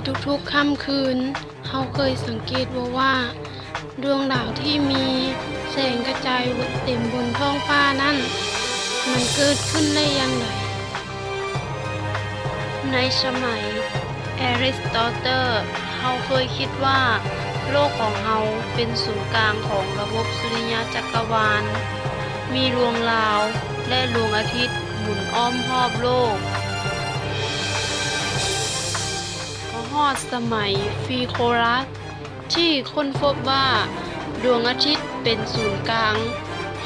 ທຸກໆຄ່ຳຄືນ, ເຮົາເຄີຍສັງເກດບໍ່ວ່າ ດວງດາວທີ່ມີແສງກະຈາຍເຕັມບົນທ້ອງຟ້ານັ້ນ ມັນເກີດຂຶ້ນໄດ້ຢ່າງໃດ? ໃນສະໄໝ Aristotle ເຮົາເຄີຍຄິດວ່າໂລກຂອງເຮົາເປັນສູນກາງຂອງລະບົບສຸລິຍະຈັກກະວານ, ມີດວງດາວ ແລະ ດວງອາທິດໝູນອ້ອມຮອບໂລກ. ມາຮອດສະໄໝ Pythagoras ທີ່ຄົ້ນພົບວ່າດວງອາທິດເປັນສູນກາງ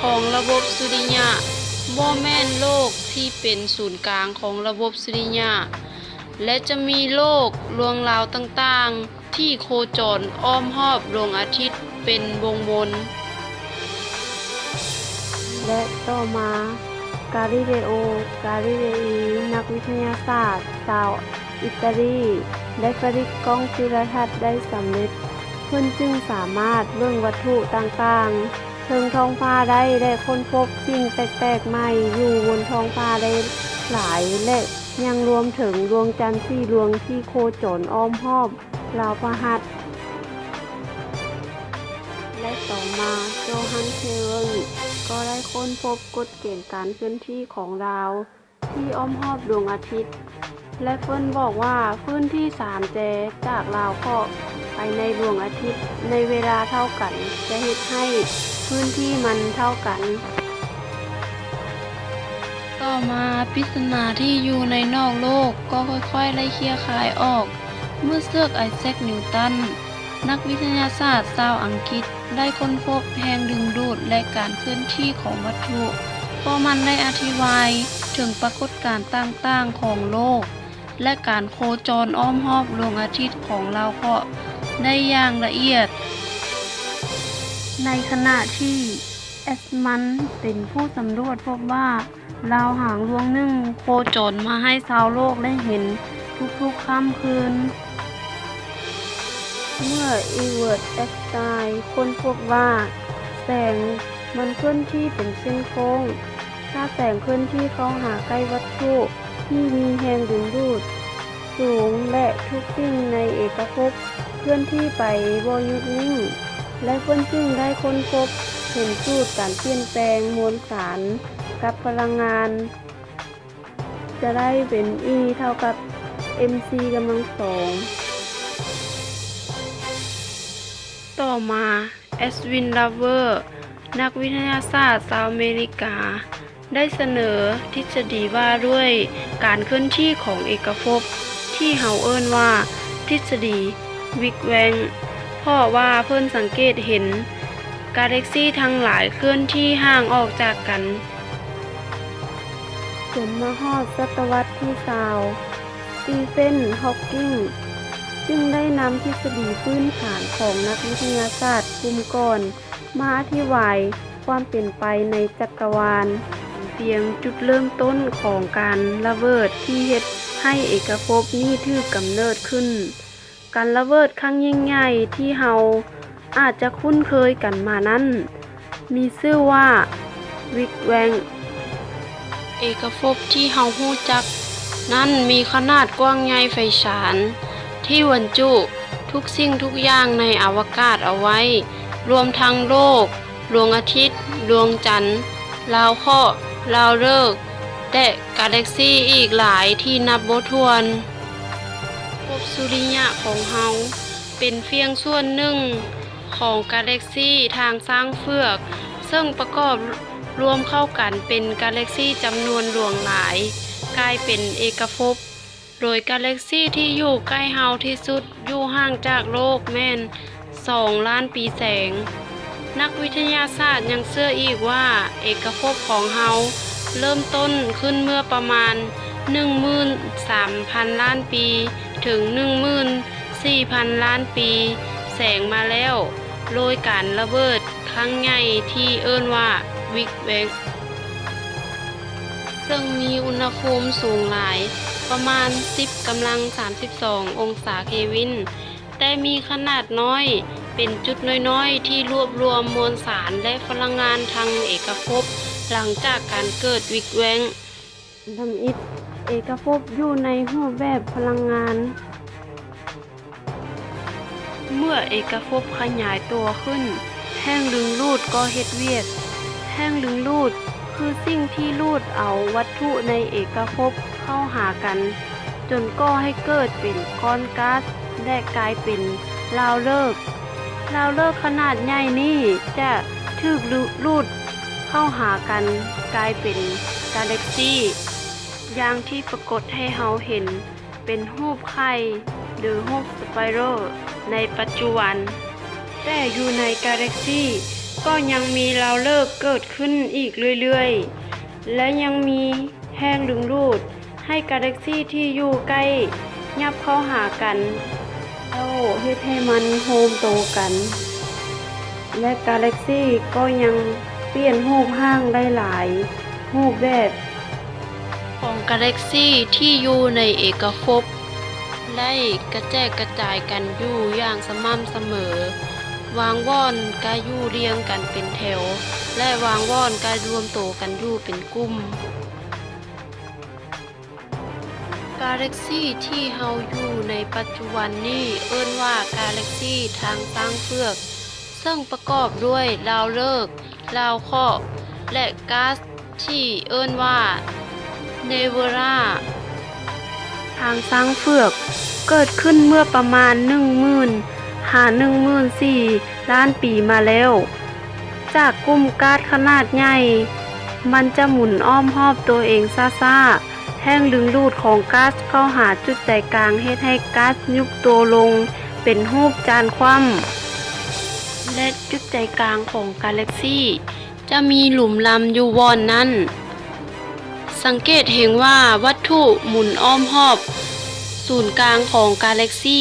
ຂອງລະບົບສຸລິຍະ, ບໍ່ແມ່ນໂລກທີ່ເປັນສູນກາງຂອງລະບົບສຸລິຍະ ແລະ ຈະມີໂລກ, ດວງດາວຕ່າງໆ ທີ່ໂຄຈອນອ້ອມຮອບດວງອາທິດເປັນວົງວົນ. ແລະ ຕໍ່ມາ Galileo Galilei ນັກວິທະຍາສາດຊາວອິດຕາລີ ໄດ້ຜະລິດກ້ອງຈຸລະທັດໄດ້ສຳເລັດ. ເພິ່ນຈຶ່ງສາມາດເບິ່ງວັດຖຸຕ່າງໆເທິງທ້ອງຟ້າໄດ້ ແລະ ຄົ້ນພົບສິ່ງແປກໆໃໝ່ຢູ່ບົນທ້ອງຟ້າໄດ້ຫຼາຍ ແລະ ຍັງລວມເຖິງດວງຈັນສີ່ດວງທີ່ໂຄຈອນອ້ອມຮອບ ລາວພະຫັດ. ແລະ ຕໍ່ມາ ໂຈຮັນ ເຄເວີນ ກໍໄດ້ຄົ້ນພົບກົດເກນການເຄື່ອນທີ່ຂອງດາວທີ່ອ້ອມຮອບດວງອາທິດ ແລະ ເພິ່ນບອກວ່າພື້ນທີ່ສາມແຈຈາກດາວເຄາະໄປໃນດວງອາທິດໃນເວລາເທົ່າກັນ ຈະເຮັດໃຫ້ພື້ນທີ່ມັນເທົ່າກັນ. ຕໍ່ມາ ປິດສະໜາທີ່ຢູ່ໃນນອກໂລກກໍຄ່ອຍໆໄດ້ເຄຍຄາຍອອກ ເມື່ອ Sir Isaac Newton ນັກວິທະຍາສາດຊາວອັງກິດ ໄດ້ຄົ້ນພົບແຮງດຶງດູດ ແລະ ການເຄື່ອນທີ່ຂອງວັດຖຸ, ພວກມັນໄດ້ອະທິບາຍເຖິງປາກົດການຕ່າງໆຂອງໂລກ ແລະ ການໂຄຈອນອ້ອມຮອບດວງອາທິດຂອງດາວເຄາະໄດ້ຢ່າງລະອຽດ. ໃນຂະນະທີ່ Edmund ເປັນຜູ້ສຳຫຼວດພົບວ່າ ດາວຫາງດວງໜຶ່ງໂຄຈອນມາໃຫ້ຊາວໂລກໄດ້ເຫັນທຸກໆຄ່ຳຄືນ. ເມື່ອ Albert Einstein ຄົ້ນພົບວ່າແສງມັນເຄື່ອນທີ່ເປັນເສັ້ນໂຄ້ງ, ຖ້າແສງເຄື່ອນທີ່ເຂົ້າຫາໃກ້ວັດຖຸທີ່ມີແຮງດຶງດູດ ສູງ ແລະ ທຸກສິ່ງໃນເອກະພົບເຄື່ອນທີ່ໄປບໍ່ຢຸດນິ່ງ ແລະ ເພິ່ນຈຶ່ງໄດ້ຄົ້ນພົບເຫັນສູດການປ່ຽນແປງມວນສານກັບພະລັງງານ ຈະໄດ້ເປັນ E ເທົ່າກັບ mc ກຳລັງສອງ. ຕໍ່ມາ Edwin Hubble ນັກວິທະຍາສາດຊາວອາເມລິກາ ໄດ້ສະເໜີທິດສະດີວ່າດ້ວຍການເຄື່ອນທີ່ຂອງເອກະພົບ ທີ່ເຮົາເອີ້ນວ່າທິດສະດີ Big Bang ເພາະວ່າເພິ່ນສັງເກດເຫັນກາແລັກຊີທັງຫຼາຍເຄື່ອນທີ່ຫ່າງອອກຈາກກັນ. ຈົນມາຮອດສະຕະວັດທີຊາວ Stephen Hawking ຈຶ່ງໄດ້ນຳທິດສະດີພື້ນຖານຂອງນັກວິທະຍາສາດກຸ່ມກ່ອນ ມາອະທິບາຍຄວາມເປັນໄປໃນຈັກກະວານ. ເປັນພຽງຈຸດເລີ່ມຕົ້ນຂອງການລະເບີດທີ່ເຮັດໃຫ້ເອກະພົບນີ້ຖືກກຳເນີດຂຶ້ນ. ການລະເບີດຄັ້ງຍິ່ງໃຫຍ່ທີ່ເຮົາອາດຈະຄຸ້ນເຄີຍກັນມານັ້ນ ມີຊື່ວ່າ Big Bang. ເອກະພົບທີ່ເຮົາຮູ້ຈັກນັ້ນມີຂະໜາດກວ້າງໃຫຍ່ໄພສານ ທີ່ບັນຈຸທຸກສິ່ງທຸກຢ່າງໃນອະວະກາດເອົາໄວ້, ລວມທັງໂລກ, ດວງອາທິດ, ດວງຈັນ, ດາວເຄາະ, ດາວເລິກ ແລະ ກາແລັກຊີອີກຫຼາຍທີ່ນັບບໍ່ຖ້ວນ. ລະບົບສຸລິຍະຂອງເຮົາເປັນພຽງສ່ວນໜຶ່ງຂອງກາແລັກຊີທາງຊ້າງເຜືອກ, ເຊິ່ງປະກອບລວມເຂົ້າກັນເປັນກາແລັກຊີຈຳນວນຫຼວງຫຼາຍ, ກາຍເປັນເອກະພົບ, ໂດຍກາແລັກຊີທີ່ຢູ່ໃກ້ເຮົາທີ່ສຸດ ຢູ່ຫ່າງຈາກໂລກແມ່ນສອງລ້ານປີແສງ. ນັກວິທະຍາສາດຍັງເຊື່ອອີກວ່າ ເອກະພົບຂອງເຮົາເລີ່ມຕົ້ນຂຶ້ນເມື່ອປະມານໜຶ່ງໝື່ນສາມພັນລ້ານປີ ເຖິງໜຶ່ງໝື່ນສີ່ພັນລ້ານປີແສງມາແລ້ວ ໂດຍການລະເບີດຄັ້ງໃຫຍ່ທີ່ເອີ້ນວ່າ Big Bang ເຊິ່ງມີອຸນຫະພູມສູງຫຼາຍ ປະມານສິບກຳລັງສາມສິບສອງອົງສາເຄວິນ, ແຕ່ມີຂະໜາດນ້ອຍ ເປັນຈຸດນ້ອຍໆທີ່ລວບລວມມວນສານ ແລະ ພະລັງງານທາງເອກະພົບ ຫຼັງຈາກການເກີດ Big Bang. ທຳອິດ, ເອກະພົບຢູ່ໃນຮູບແບບພະລັງງານ ເມື່ອເອກະພົບຂະຫຍາຍຕົວຂຶ້ນ, ແຮງດຶງດູດກໍເຮັດວຽກ. ແຮງດຶງດູດຄືສິ່ງທີ່ດູດເອົາວັດຖຸໃນເອກະພົບເຂົ້າຫາກັນ, ຈົນກໍ່ໃຫ້ເກີດເປັນກ້ອນກາສ ແລະ ກາຍເປັນດາວເລິກ. ດາວເລິກຂະໜາດໃຫຍ່ນີ້ຈະຖືກດຶງດູດເຂົ້າຫາກັນກາຍເປັນກາແລັກຊີ ຢ່າງທີ່ປາກົດໃຫ້ເຮົາເຫັນເປັນຮູບໄຂ່ ຫຼື ຮູບສະໄປໂຣລໃນປັດຈຸບັນ. ແຕ່ຢູ່ໃນກາແລັກຊີກໍຍັງມີດາວເລິກເກີດຂຶ້ນອີກເລື້ອຍໆ ແລະ ຍັງມີແຮງດຶງດູດໃຫ້ກາແລັກຊີທີ່ຢູ່ໃກ້ຫຍັບເຂົ້າຫາກັນ ແລ້ວເຮັດໃຫ້ມັນໂຮມໂຕກັນ ແລະ ກາແລັກຊີກໍຍັງປ່ຽນຮູບຮ່າງໄດ້ຫຼາຍຮູບແບບ ຂອງກາແລັກຊີທີ່ຢູ່ໃນເອກະພົບ ໄດ້ກະແຈກກະຈາຍກັນຢູ່ຢ່າງສະໝ່ຳສະເໝີ, ບາງບ່ອນກະຢູ່ລຽງກັນເປັນແຖວ ແລະ ບາງບ່ອນກະລວມໂຕກັນຢູ່ເປັນກຸ່ມ. ກາແລັກຊີທີ່ເຮົາຢູ່ໃນປັດຈຸບັນນີ້ເອີ້ນວ່າກາແລັກຊີທາງຊ້າງເຝືອກ, ເຊິ່ງປະກອບດ້ວຍດາວເລິກ, ດາວເຄາະ ແລະ ກາສທີ່ເອີ້ນວ່າເນເວີລາ. ທາງຊ້າງເຝືອກເກີດຂຶ້ນເມື່ອປະມານໜຶ່ງໝື່ນຫາໜຶ່ງໝື່ນສີ່ລ້ານປີມາແລ້ວ ຈາກກຸ່ມກາສຂະໜາດໃຫຍ່, ມັນຈະໝູນອ້ອມຮອບຕົວເອງຊ້າໆ. ແຮງດຶງດູດຂອງກາສເຂົ້າຫາຈຸດໃຈກາງເຮັດໃຫ້ກາສຍຸບໂຕລົງເປັນຮູບຈານຂວ້ຳ ແລະ ຈຸດໃຈກາງຂອງກາແລັກຊີຈະມີຫຼຸມລຳຢູ່ບ່ອນນັ້ນ. ສັງເກດເຫັນວ່າວັດຖຸໝູນອ້ອມຮອບສູນກາງຂອງກາແລັກຊີ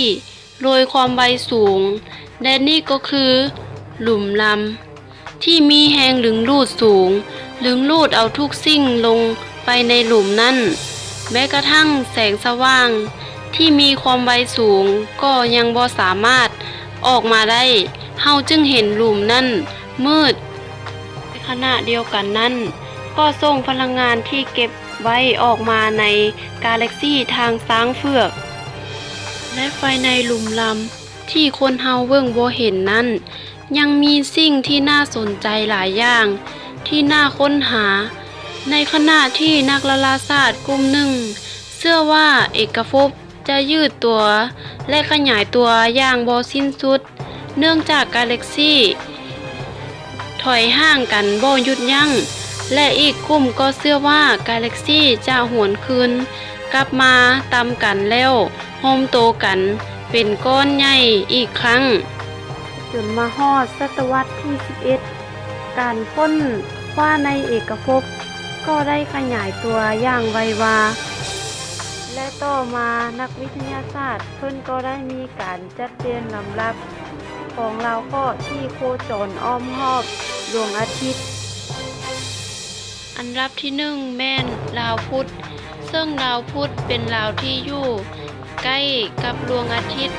ໂດຍຄວາມໄວສູງ ແລະ ນີ້ກໍຄືຫຼຸມລຳ ທີ່ມີແຮງດຶງດູດສູງ ດຶງດູດເອົາທຸກສິ່ງລົງໄປໃນຫຼຸມນັ້ນ, ແມ້ກະທັ່ງແສງສະຫວ່າງທີ່ມີຄວາມໄວສູງກໍຍັງບໍ່ສາມາດອອກມາໄດ້, ເຮົາຈຶ່ງເຫັນຫຼຸມນັ້ນມືດ. ໃນຂະນະດຽວກັນນັ້ນ, ກໍສົ່ງພະລັງງານທີ່ເກັບໄວ້ອອກມາໃນກາແລັກຊີທາງຊ້າງເຝືອກ ແລະ ພາຍໃນຫຼຸມລຳ ທີ່ຄົນເຮົາເບິ່ງບໍ່ເຫັນນັ້ນ ຍັງມີສິ່ງທີ່ໜ້າສົນໃຈຫຼາຍຢ່າງທີ່ໜ້າຄົ້ນຫາ, ໃນຂະນະທີ່ນັກດາລາສາດກຸ່ມໜຶ່ງເຊື່ອວ່າເອກະພົບຈະຍືດຕົວ ແລະ ຂະຫຍາຍຕົວຢ່າງບໍ່ສິ້ນສຸດ ເນື່ອງຈາກກາແລັກຊີ ຖອຍຫ່າງກັນບໍ່ຢຸດຢັ້ງ ແລະ ອີກກຸ່ມກໍເຊື່ອວ່າກາແລັກຊີຈະຫວນຄືນກັບມາຕຳກັນແລ້ວໂຮມໂຕກັນເປັນກ້ອນໃຫຍ່ອີກຄັ້ງ. ຈົນມາຮອດສະຕະວັດທີສິບເອັດ ການຄົ້ນຄວ້າໃນເອກະພົບກໍໄດ້ຂະຫຍາຍຕົວຢ່າງໄວວາ ແລະ ຕໍ່ມານັກວິທະຍາສາດເພິ່ນກໍໄດ້ມີການ ຈັດແຈງລຳດັບຂອງດາວເຄາະທີ່ໂຄຈອນອ້ອມຮອບດວງອາທິດ. ອັນດັບທີໜຶ່ງແມ່ນດາວພຸດ, ເຊິ່ງດາວພຸດເປັນດາວທີ່ຢູ່ໃກ້ກັບດວງອາທິດ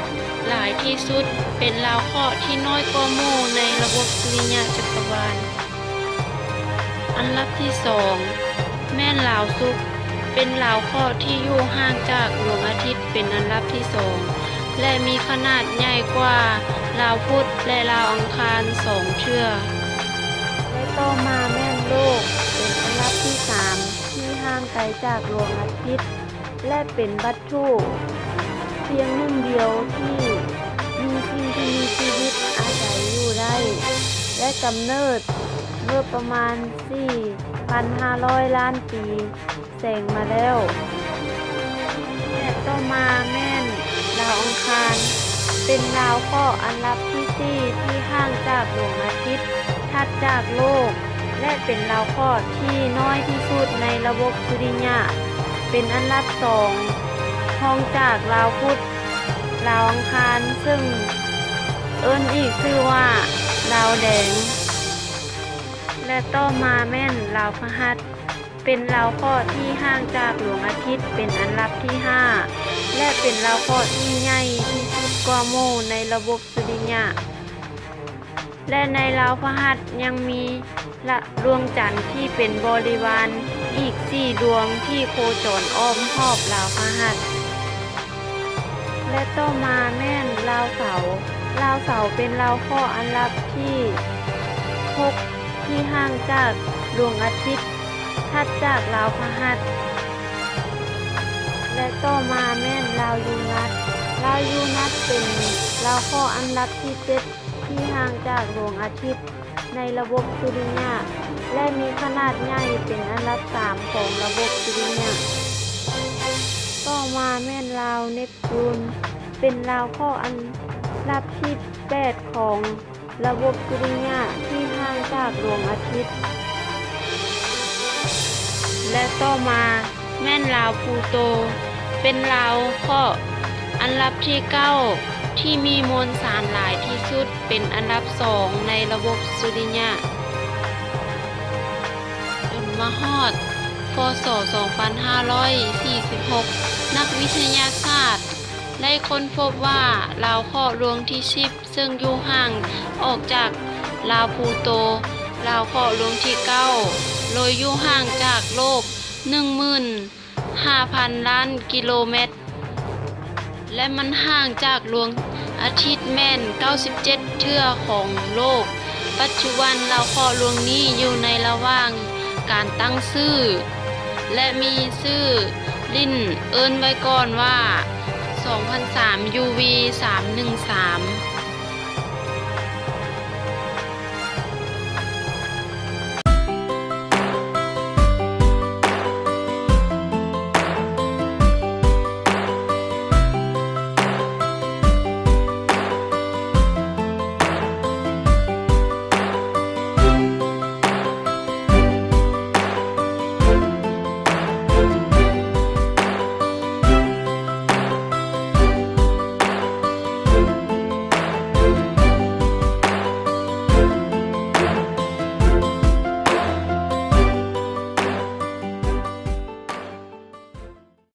ຫຼາຍທີ່ສຸດ, ເປັນດາວເຄາະທີ່ນ້ອຍກວ່າໝູ່ໃນລະບົບສຸລິຍະຈັກກະວານ. ອັນດັບທີສອງແມ່ນດາວສຸກ, ເປັນດາວເຄາະທີ່ຢູ່ຫ່າງຈາກດວງອາທິດເປັນອັນດັບທີສອງ ແລະ ມີຂະໜາດໃຫຍ່ກວ່າດາວພຸດ ແລະ ດາວອັງຄານສອງເທື່ອ. ແລະ ຕໍ່ມາແມ່ນໂລກ, ເປັນອັນດັບທີສາມທີ່ຫ່າງໄກຈາກດວງອາທິດ ແລະ ເປັນວັດຖຸພຽງໜຶ່ງດຽວທີ່ມີສິ່ງທີ່ມີຊີວິດອາໄສຢູ່ໄດ້ ແລະ ກຳເນີດເມື່ອປະມານສີ່ພັນຫ້າຮ້ອຍລ້ານປີແສງມາແລ້ວ. ແລະ ຕໍ່ມາແມ່ນດາວອັງຄານ, ເປັນດາວເຄາະອັນດັບທີສີ່ທີ່ຫ່າງຈາກດວງອາທິດ ຖັດຈາກໂລກ ແລະ ເປັນດາວເຄາະທີ່ນ້ອຍທີ່ສຸດໃນລະບົບສຸລິຍະ, ເປັນອັນດັບສອງຮອງຈາກດາວພຸດ, ດາວອັງຄານ, ເຊິ່ງເອີ້ນອີກຊື່ວ່າດາວແດງ. ແລະ ຕໍ່ມາແມ່ນດາວພະຫັດ, ເປັນດາວເຄາະທີ່ຫ່າງຈາກດວງອາທິດເປັນອັນດັບທີຫ້າ ແລະ ເປັນດາວເຄາະທີ່ໃຫຍ່ທີ່ສຸດກວ່າໝູ່ໃນລະບົບສຸລິຍະ. ແລະ ໃນດາວພະຫັດຍັງມີ ລະ ດວງຈັນທີ່ເປັນບໍລິວານອີກສີ່ດວງທີ່ໂຄຈອນອ້ອມຮອບດາວພະຫັດ. ແລະ ຕໍ່ມາແມ່ນດາວເສົາ, ລາວເສົາເປັນລາວເຄາະອັນດັບທີຫົກ ທີ່ຫ່າງຈາກດວງອາທິດ ຖັດຈາກລາວພະຫັດ ແລະ ຕໍ່ມາແມ່ນລາວຢູນັດ. ລາວຢູນັດເປັນລາວເຄາະອັນດັບທີເຈັດ ທີ່ຫ່າງຈາກດວງອາທິດໃນລະບົບສຸລິຍະ ແລະ ມີຂະໜາດໃຫຍ່ເປັນອັນດັບສາມຂອງລະບົບສຸລິຍະ. ຕໍ່ມາແມ່ນລາວເນບຈູນ ເປັນລາວເຄາະອັນດັບທີແປດຂອງລະບົບສຸລິຍະ ທີ່ຫ່າງຈາກດວງອາທິດ ແລະ ຕໍ່ມາແມ່ນລາວພູໂຕ ເປັນລາວເຄາະອັນດັບທີເກົ້າ ທີ່ມີມວນສານຫຼາຍທີ່ສຸດ ເປັນອັນດັບສອງໃນລະບົບສຸລິຍະ. ຈົນມາຮອດ ພ.ສ. ສອງພັນຫ້າຮ້ອຍສີ່ສິບຫົກ ນັກວິທະຍາສາດໄດ້ຄົ້ນພົບວ່າ ລາວເຄາະດວງທີສິບ ເຊິ່ງຢູ່ຫ່າງອອກຈາກລາວພູໂຕ, ລາວເຄາະດວງທີເກົ້າ ໂດຍຢູ່ຫ່າງຈາກໂລກໜຶ່ງໝື່ນຫ້າພັນລ້ານກິໂລແມັດ ແລະ ມັນຫ່າງຈາກດວງອາທິດແມ່ນເກົ້າສິບເຈັດເທື່ອຂອງໂລກ. ປັດຈຸບັນລາວເຄາະດວງນີ້ຢູ່ໃນລະຫວ່າງການຕັ້ງຊື່ ແລະ ມີຊື່ຫຼິ້ນເອີ້ນໄວ້ກ່ອນວ່າ ສອງພັນສາມ ຢູວີ ສາມໜຶ່ງສາມ.